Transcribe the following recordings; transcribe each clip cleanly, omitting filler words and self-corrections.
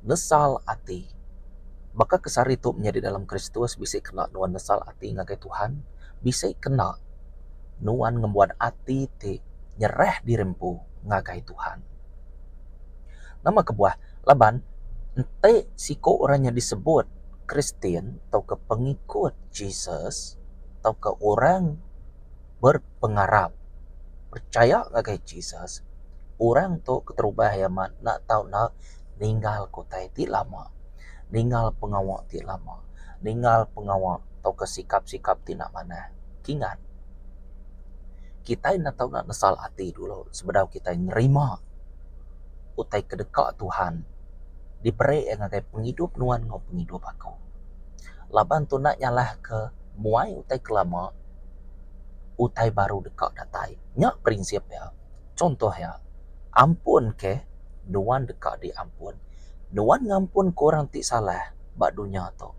Nesal ati. Baka ke sehari tu menyadi dalam Kristus bisi kena nuan nesal ati ngagai Tuhan, bisi kena nuan ngembuan ati ti nyerah diri empu ngagai Tuhan. Nama kebuah? Laban enti siku orang nya disebut Kristian tauka pengikut Jesus tauka orang berpengarap percaya ngagai Jesus, orang tu keterubah iya amat enda tau enda ninggalka utai ti lama, ninggal pengawa ti lama, ninggal pengawa tauka sikap-sikap ti enda manah. Kingat, kitai enda tau enda nesal ati dulu sebedau kitai nerima utai ke deka Tuhan diberi iya ngagai pengidup nuan enggau pengidup aku. Laban tu enda nyalahka muai utai ke lama utai baru deka datai. Nya prinsip iya. Chunto iya, ampun ke nuan deka diampun. Nuan ngampun ke orang ti salah ba dunya tu.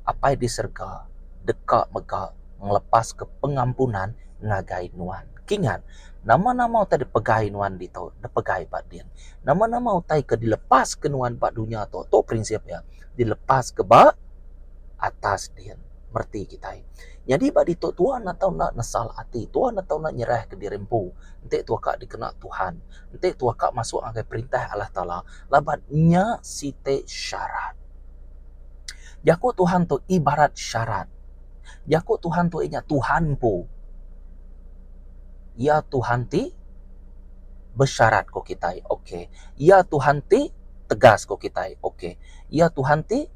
Apai di serega deka mega ngelepaska pengampunan ngagai nuan. Kingat, nama-nama utai dipegai nuan ditu, dipegai ba din. Nama-nama utai ke dilepaska nuan ba dunya tu, tu prinsip iya, dilepaska ba atas din. Mereti kitai. Nyadi ba ditu tuan atau enda nesal ati, tuan atau enda nyerahka diri empu enti tua ka dikena Tuhan, enti tua ka masuk ngagai perintah Allah Taala laban nya siti syarat. Jaku Tuhan tu ibarat syarat. Jaku Tuhan tu inya Tuhan empu. Iya Tuhan ti besyarat ku kitai ok. Iya Tuhan ti tegas ku kitai ok. Iya Tuhan ti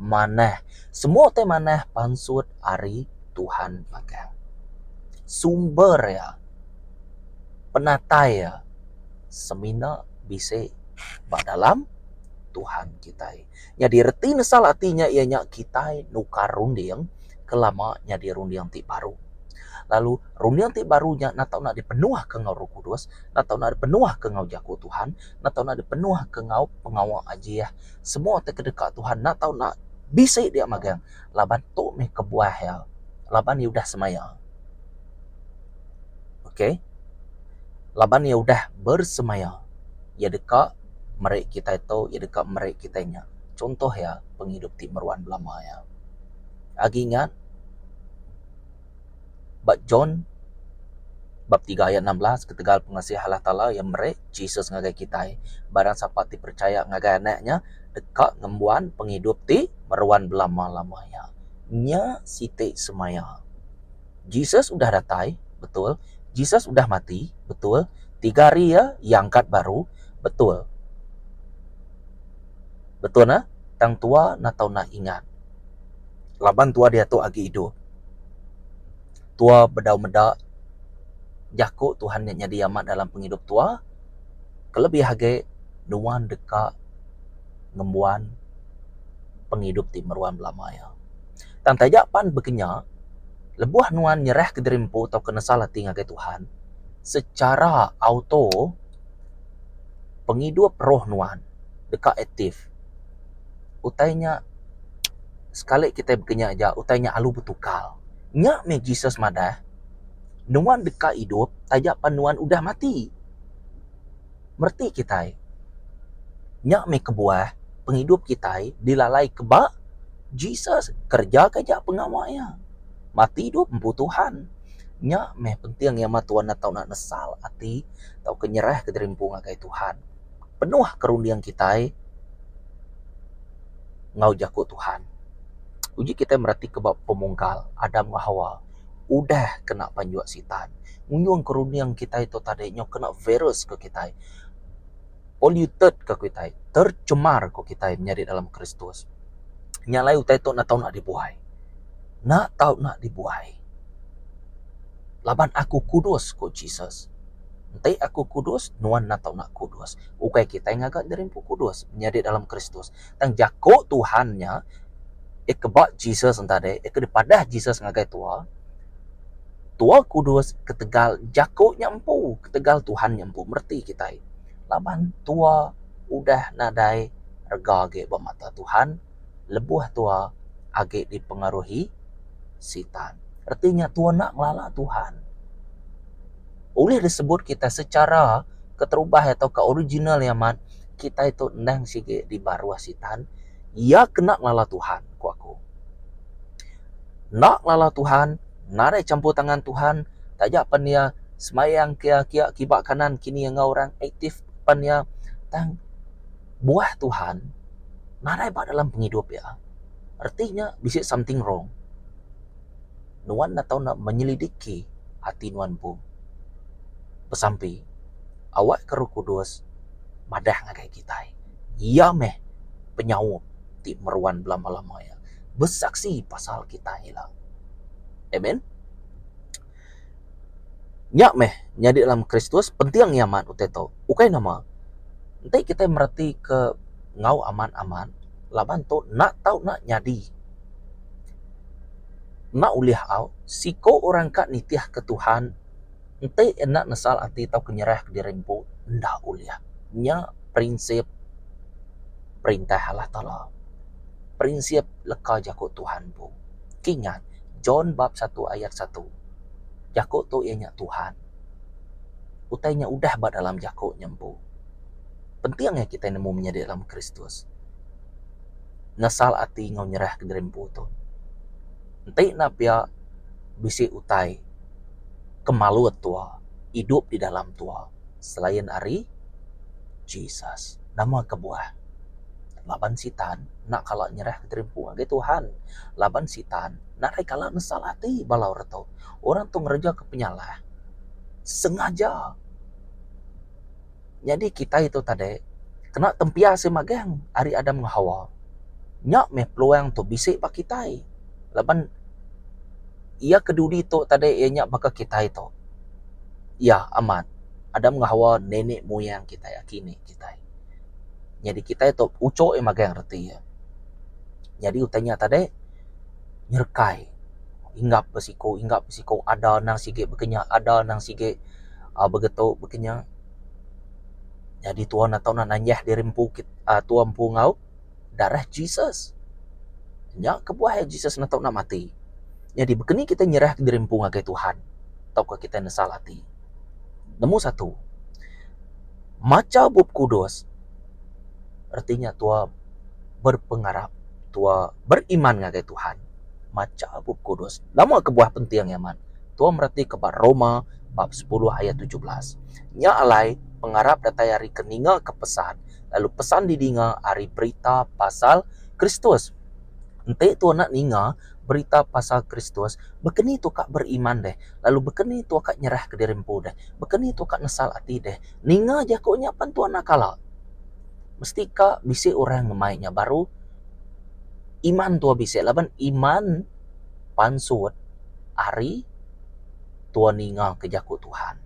manah. Semua utai manah pansut ari Tuhan magang. Sumber iya, penatai iya semina bisi ba dalam Tuhan kitai. Nyadi reti nesal ati nya iya nya kitai nukar runding ke lama nyadi runding ti baru. Lalu runding ti baru nya enda tau enda dipenuhka enggau Roh Kudus, enda tau enda dipenuhka enggau jaku Tuhan, enda tau enda dipenuhka enggau pengawa ajih. Semua ti kedeka Tuhan enda tau enda bisi dia magang laban tu meh kebuah iya laban iya udah semaya. Okay laban iya udah bersemaya iya deka meri kitai tu iya deka meri kitai nya. Chuntoh iya pengidup ti meruan belama iya. Agi ingat ba John bab tiga ayat 16 ketegal pengasih Allah Taala iya meri Jesus ngagai kitai barang sapa ti percaya ngagai anak nya deka ngembuan pengidup ti meruan belama-lama iya. Nya siti semaya. Jesus udah datai, betul. Jesus udah mati, betul. Tiga hari iya, iya angkat baru, betul. Betul nah? Tang tua enda tau enda ingat. Laban tua diatu agi idup. Tua bedau meda jaku Tuhan nya nyadi amat dalam pengidup tua kelebih agi nuan deka ngembuan pengidup ti meruan belama iya. Tang taja pan bekenya lebuh nuan nyerahka diri empu tauka nesal ati ngagai Tuhan secara auto pengidup roh nuan deka aktif. Utai nya sekali kitai bekenya aja utai nya alu betukar. Nya meh Jesus madah nuan deka idup taja pan nuan udah mati. Mereti kitai nya meh kebuah pengidup kitai dilalai ke ba Jesus kereja ke aja pengawa iya. Mati idup empu Tuhan. Nya meh penting iya mah tuan tau nesal ati tauka nyerah ke diri empu ngagai Tuhan. Penuh ke runding kitai enggau jaku Tuhan. Uji kitai meratika ba pemungkal Adam enggau Hawa udah kena panjuk sitan. Ngunjung ke runding kitai tu tadi nyau kena virus ke kitai. Polluted ke kitai, tercemar ke kitai menyadi dalam Kristus. Nya alai utai tu enda tau nak dibuai. Enda tau nak dibuai. Laban aku kudus, ku Jesus. Enti aku kudus, nuan enda tau nak kudus. Ukai kitai ngaga diri empu kudus menyadi dalam Kristus. Tang jaku Tuhan nya eh ke ba Jesus enta deh, eh ke dipadah Jesus ngagai tua, tua kudus ketegal jaku nya empu, ketegal Tuhan nya empu mereti kitai. Laban tua udah nadai rega agi ba mata Tuhan lebuh tua agi dipengaruhi Sitan. Reti nya tua enda ngelala Tuhan. Ulih disebut kitai secara keterubah iya tauka original iya amat. kitai tu endang sigi di baruh sitan, iya kena ngelala Tuhan, ku aku. Enda ngelala Tuhan, nadai champur tangan Tuhan, taja pen iya semayang ke kia kiba kanan kini enggau orang aktif pen iya tang buah Tuhan nadai ba dalam pengidup iya. Reti nya bisi something wrong. Nuan enda tau enda menyelidiki ati nuan empu. Besampi awakka Roh Kudus madah ngagai kitai. Iya meh penyaup ti meruan belama-lama iya besaksi pasal kitai ila. Amen. Nya meh nyadi dalam Kristus penting iya amat utai tu. Ukai nama. Enti kitai mereti ke enggau amat-amat laban tu enda tau enda nyadi. Enda ulih au siko orang ka nitih ke Tuhan enti enda nesal ati tauka nyerah ke diri empu enda ulih. Nya prinsip perintah Allah Taala. Prinsip leka jaku Tuhan empu. Kingat, John bab satu ayat satu. Jaku tu iya nya Tuhan. Utai nya udah ba dalam jaku nya empu. Penting iya kitai nemu menyadi dalam Kristus. Nesal ati enggau nyerah ke diri empu tu. Enti enda pia bisi utai ke malut tua idup di dalam tua selain ari Jesus. Nama kebuah? Laban Sitan enda kala nyerah ke diri empu ngagai Tuhan. Laban Sitan nadai kala nesal ati bala orang tu. Orang tu ngereja ke penyalah sengaja. Nyadi kitai tu tadi kena tempias iya magang ari Adam enggau Hawa. Nya meh peluang tu bisi ba kitai laban iya ke dudi tu tadi iya nya baka kitai tu. Iya amat Adam enggau Hawa nenek moyang kitai aki ini kitai. Nyadi kitai tu uchu iya magang reti iya. Nyadi utai nya tadi nyerekai inggap besiku inggap besiku ada nang sigi baka nya ada nang sigi uhh begetu baka nya. Nyadi tuan atau ne nanjah diri empu uhh tuan empu enggau darah Jesus. Nya kebuah Jesus ne tau mati. Nyadi baka ni kitai nyerah diri empu ngagai Tuhan tauka kitai nesal ati. Nombor satu macha bup kudus reti nya tua berpengarap tua beriman ngagai Tuhan. Macha bup kudus. Nama kebuah penting iya man? Tua mereti ke ba Roma bab sepuluh ayat 17. Nya alai pengarap datai ari ke ninga ke pesan lalu pesan didinga ari berita pasal Kristus. Enti tua enda ninga berita pasal Kristus, baka ni tua ka beriman deh lalu baka ni tua ka nyerah ke diri empu deh, baka ni tua ka nesal ati deh. Ninga jaku nya pan tua enda kala. Mesti ka bisi orang ngemai nya baru iman tua bisi laban iman pansut ari tua ninga ke jaku Tuhan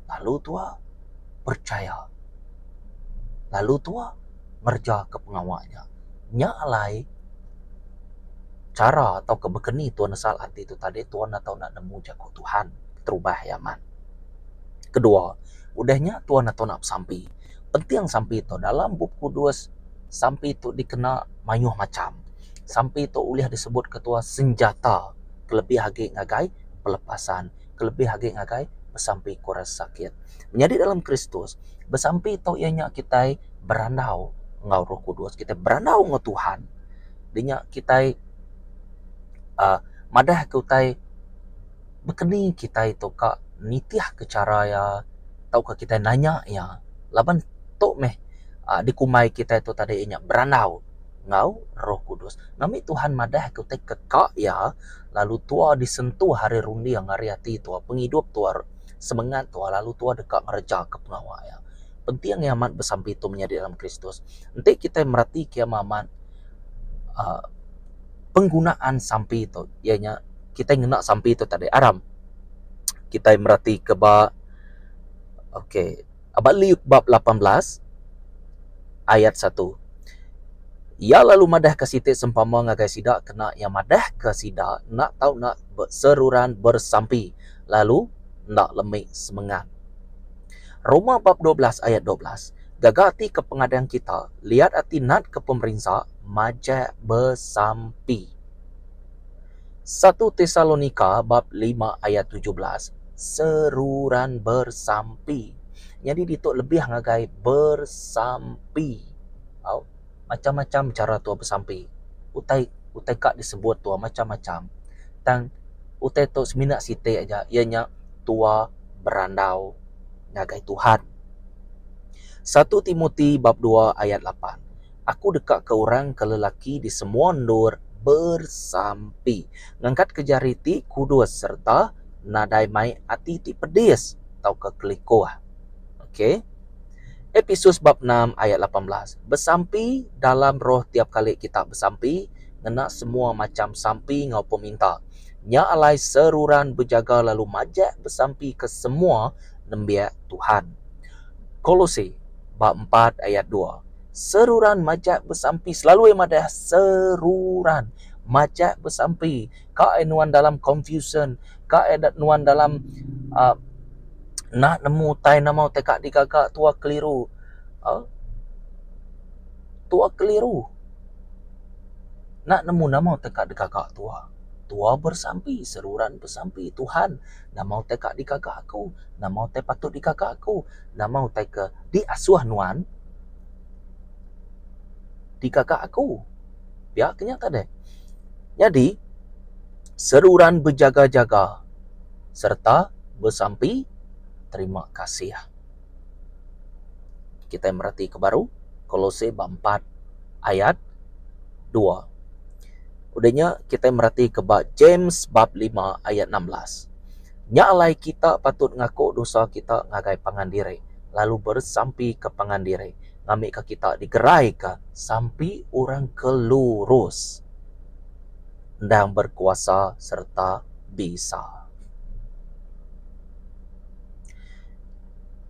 lalu tua percaya lalu tua ngereja ke pengawa nya. Nya alai chara tauka baka ni tua nesal ati tu tadi tua enda tau nemu jaku Tuhan keterubah iya amat. Kedua, udah nya tua enda tau besampi. Penting sampi tu dalam bup kudus sampi tu dikena mayuh macham. Sampi tu ulih disebut ketua senjata kelebih agi ngagai pelepasan, kelebih agi ngagai besampi ku orang sakit. Menyadi dalam Kristus, besampi tu iya nya kitai berandau enggau Roh Kudus, kitai berandau enggau Tuhan. Dinya kitai uhh madah ke utai baka ni kitai tu ka nitih ke chara iya tauka kitai nanya iya laban tu meh uhh dikumbai kitai tu tadi iya nya berandau enggau Roh Kudus. Ngambi Tuhan madah ke utai ke ka iya lalu tua disentuh ari runding ari ati tua pengidup tua semengat tua lalu tua deka ngereja ke pengawa iya. Penting iya amat besampi tu menyadi dalam Kristus. Enti kitai mereti ke amat amat uhh penggunaan sampi tu iya nya kitai ngena sampi tu tadi aram kitai mereti ke ba okay ba Luke bab 18 ayat satu. Iya lalu madahka siti sempama ngagai sida kena iya madahka sida enda tau enda seruran besampi lalu enda lemi semengat. Roma bab 12 ayat 12, Gaga ati ke pengadang kita, liat ati nat ke pemerinsa, majak besampi. Satu Tesalonika bab 5 ayat 17, Seruran bersampi. Nyadi ditu lebih ngagai bersampi. Au macam-macam chara tua besampi. Utai utai ka disebut tua macam-macam. Tang utai tu semina siti aja iya nya tua berandau ngagai Tuhan. Satu Timoti bab dua ayat lapan. Aku deka ke orang ke lelaki di semua endur bersampi, ngangkatka jari ti kudus sereta nadai mai ati ti pedis tauka kelikuh. Ok. Episus bab enam ayat 18. Besampi dalam roh tiap kali kita besampi ngena semua macham sampi enggau peminta. Nya alai seruran bejaga lalu majak besampi ke semua nembiak Tuhan. Kolose bab empat ayat dua. Seruran majak besampi selalu iya madah seruran majak besampi ka ai nuan dalam confusion ka ai nuan dalam uhh enda nemu utai nama utai ka digaga tua keliru uhh tua keliru enda nemu nama utai ka digaga tua. Tua bersampi seruran besampi Tuhan nama utai ka digaga aku nama utai patut digaga aku nama utai ke diasuh nuan digaga aku. Pia ke nya tadi. Nyadi seruran bejaga-jaga sereta besampi terima kasih. Kitai mereti ke baru Kolose ba empat ayat dua. Udah nya kitai mereti ke ba James bab lima ayat 16. Nya alai kita patut ngaku dosa kita ngagai pangan diri lalu besampi ke pangan diri ngambika kita digeraika sampi orang ke lurus endang berkuasa sereta bisa.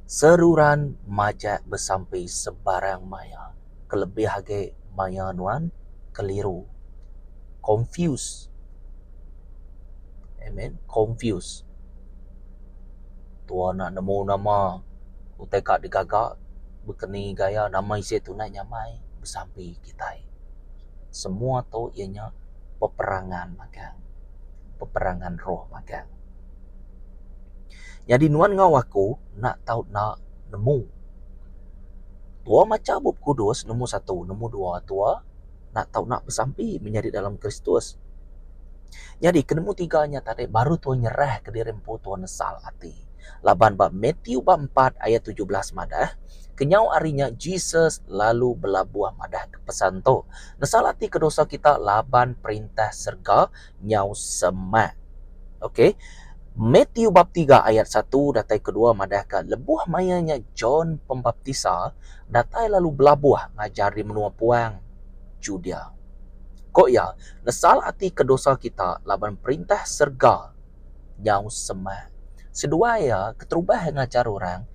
Seruran majak besampi sebarang maya kelebih agi maya nuan keliru, confused. Amen. Confused. Tua enda nemu nama utai ka digaga bekeni gaya nama isi tunai nyamai besampi kitai. Semua tu iya nya peperangan magang. Peperangan roh magang. Nyadi nuan enggau aku enda tau enda nemu. Tua macha Bup Kudus nemu satu nemu dua tua enda tau enda besampi menyadi dalam Kristus. Nyadi ke nemu tiga nya tadi baru tuan nyerah ke diri empu tuan nesal ati. Laban ba Matthew bab empat ayat 17 madah, kenyau ari nya Jesus lalu belabuh madah ke pesan tu, Nesal ati ke dosa kita laban perintah serega nyau semak. Okey. Matthew bab tiga ayat satu datai ke dua madah ka lebuh maya nya John Pembaptisa datai lalu belabuh ngajar di menua puang Judea. Ko iya, Nesal ati ke dosa kita laban perintah serega nyau semak. Seduai iya keterubah ngajar orang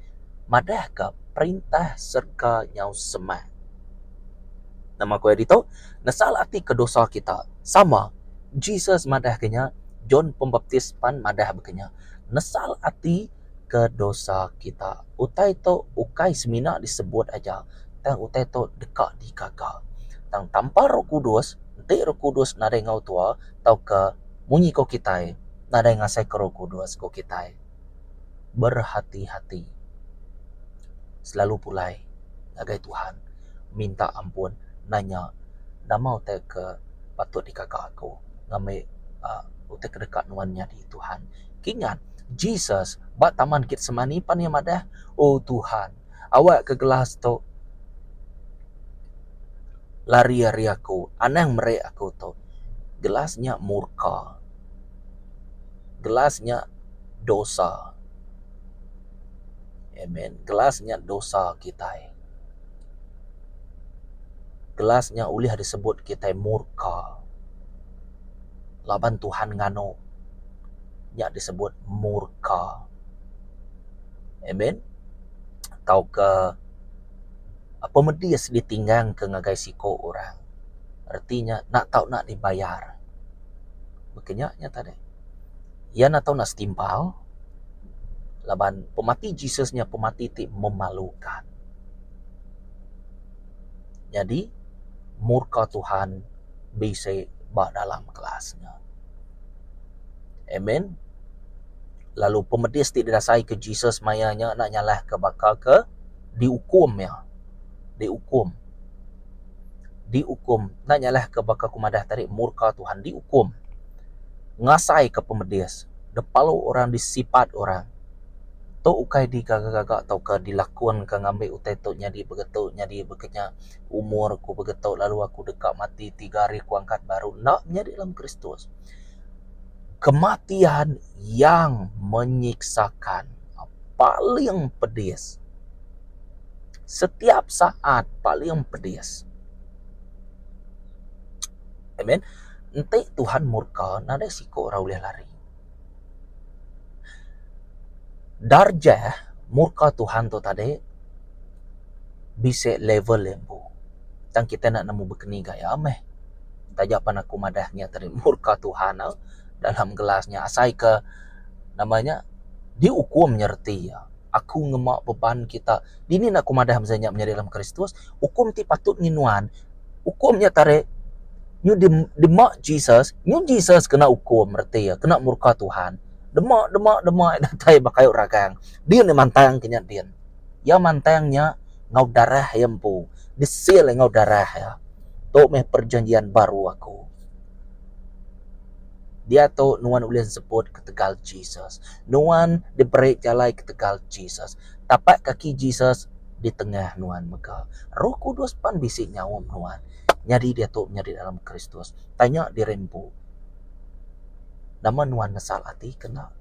madahka perintah serega nyau semak. Nama ku iya ditu? Nesal ati ke dosa kita. Sama, Jesus madahka nya, John Pembaptis pan madah baka nya. Nesal ati ke dosa kita. Utai tu ukai semina disebut aja tang utai tu deka digaga. Tang tanpa Roh Kudus, enti Roh Kudus nadai enggau tua tauka munyi ko kitai nadai ngasaika Roh Kudus ko kitai. Berhati-hati. Selalu pulai ngagai Tuhan minta ampun nanya nama utai ke patut digaga aku ngambi uhh utai ke deka nuan nyadi Tuhan. Kingat Jesus ba taman Getsemani pan iya madah, Oh Tuhan, awakka gelas tu lari ari aku, anang meri aku tu. Gelas nya murka. Gelas nya dosa. Amen. Gelas nya dosa kitai. Gelas nya ulih disebut kitai murka. Laban Tuhan nganu nya disebut murka. Amen. Tauka pemedis ditinggangka ngagai siku orang. Reti nya enda tau enda dibayar. Baka nya nya tadi. Iya enda tau enda setimpal laban pemati Jesus nya pemati ti memalukan. Nyadi murka Tuhan bisi ba dalam kelas nya. Amen. Lalu pemedis ti didasaika Jesus maya nya enda nyalahka baka ke diukum iya. Diukum. Diukum. Enda nyalahka baka ku madah tadi murka Tuhan. Diukum. Ngasaika pemedis. Dipalu orang, disipat orang. Tu ukai digaga-gaga tauka dilakunka ngambi utai tu nyadi begitu nyadi baka nya umur ku begitu lalu aku deka mati tiga hari ku angkat baru. Enda nyadi dalam Kristus. Kematian yang menyiksakan paling pedis. Setiap saat paling pedis. Amen. Enti Tuhan murka nadai siku orang ulih lari. Darjah murka Tuhan tu tadi bisi level iya empu. Tang kitai enda nemu bekeni gaya meh. Taja pan aku madah nya tadi murka Tuhan dalam gelas nya asai ke nama nya diukum nya reti iya. Aku ngema beban kita. Dini enda aku madah mesti nya menyadi dalam Kristus ukum ti patut nginuan ukum nya tadi nyu dema Jesus nyu Jesus kena ukum reti iya kena murka Tuhan. Dema dema dema datai ba kayu ragang din iya mantang ke nya din. Iya mantang nya enggau darah iya empu. Disil enggau darah iya. Tu meh perjanjian baru aku. Diatu nuan ulih enseput ketegal Jesus. Nuan diberi jalai ketegal Jesus. Tapak kaki Jesus ditengah nuan mega. Roh Kudus pan bisi nyaum nuan. Nyadi diatu menyadi dalam Kristus. Tanya diri empu. Nama nuan nesal ati kena?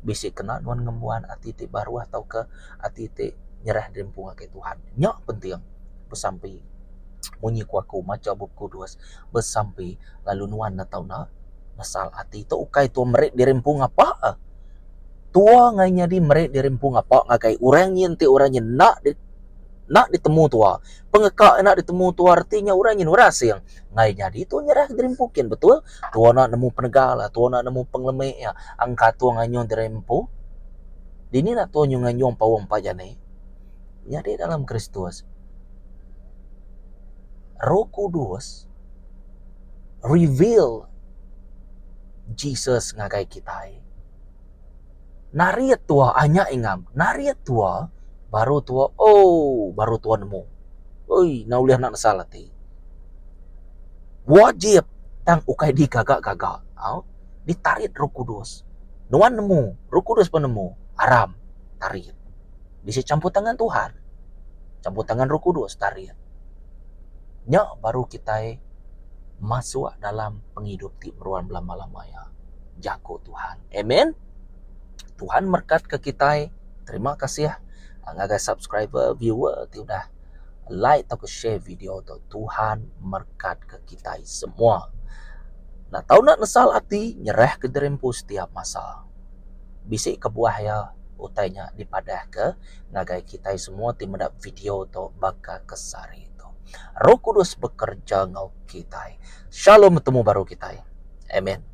Bisi kena nuan ngembuan ati ti baruh tauka ati ti nyerah diri empu ngagai Tuhan. Nya penting besampi munyi ku aku macha Bup Kudus besampi lalu nuan enda tau enda nesal ati. Tu ukai tua meri diri empu ngapa. Tua ngai nyadi meri diri empu ngapa ngagai orang nyin ti orang nyin enda enda ditemu tua. Pengeka enda ditemu tua reti nya orang nyin orang asing. Ngai nyadi tu nyerah diri empu kin betul. Tua enda nemu penega la, tua enda nemu pengelemi iya. Angka tua nganyung diri empu. Dini enda tua nyung nganyung paung empa jani. Nyadi dalam Kristus Roh Kudus reveal Jesus ngagai kitai. Narit tua anya ingam, narit tua baru tua ooh baru tua nemu. Oi enda ulih enda nesal ati. Wajib tang ukai digaga-gaga au ditarit Roh Kudus. Nuan nemu, Roh Kudus pun nemu, aram tarit. Bisi campur tangan Tuhan, campur tangan Roh Kudus tarit. Nya baru kitai masuk dalam pengidup ti meruan belama-lama iya. Jaku Tuhan. Amen. Tuhan merekatka kitai. Terima kasih ngagai subscriber, viewer ti udah like tauka share video tu. Tuhan merekatka kitai semua. Enda tau enda nesal ati nyerahka diri empu setiap masa. Bisi kebuah iya utai nya dipadahka ngagai kitai semua ti meda video tu baka ke sehari tu. Roh Kudus bekereja enggau kitai. Shalom betemu baru kitai. Amen.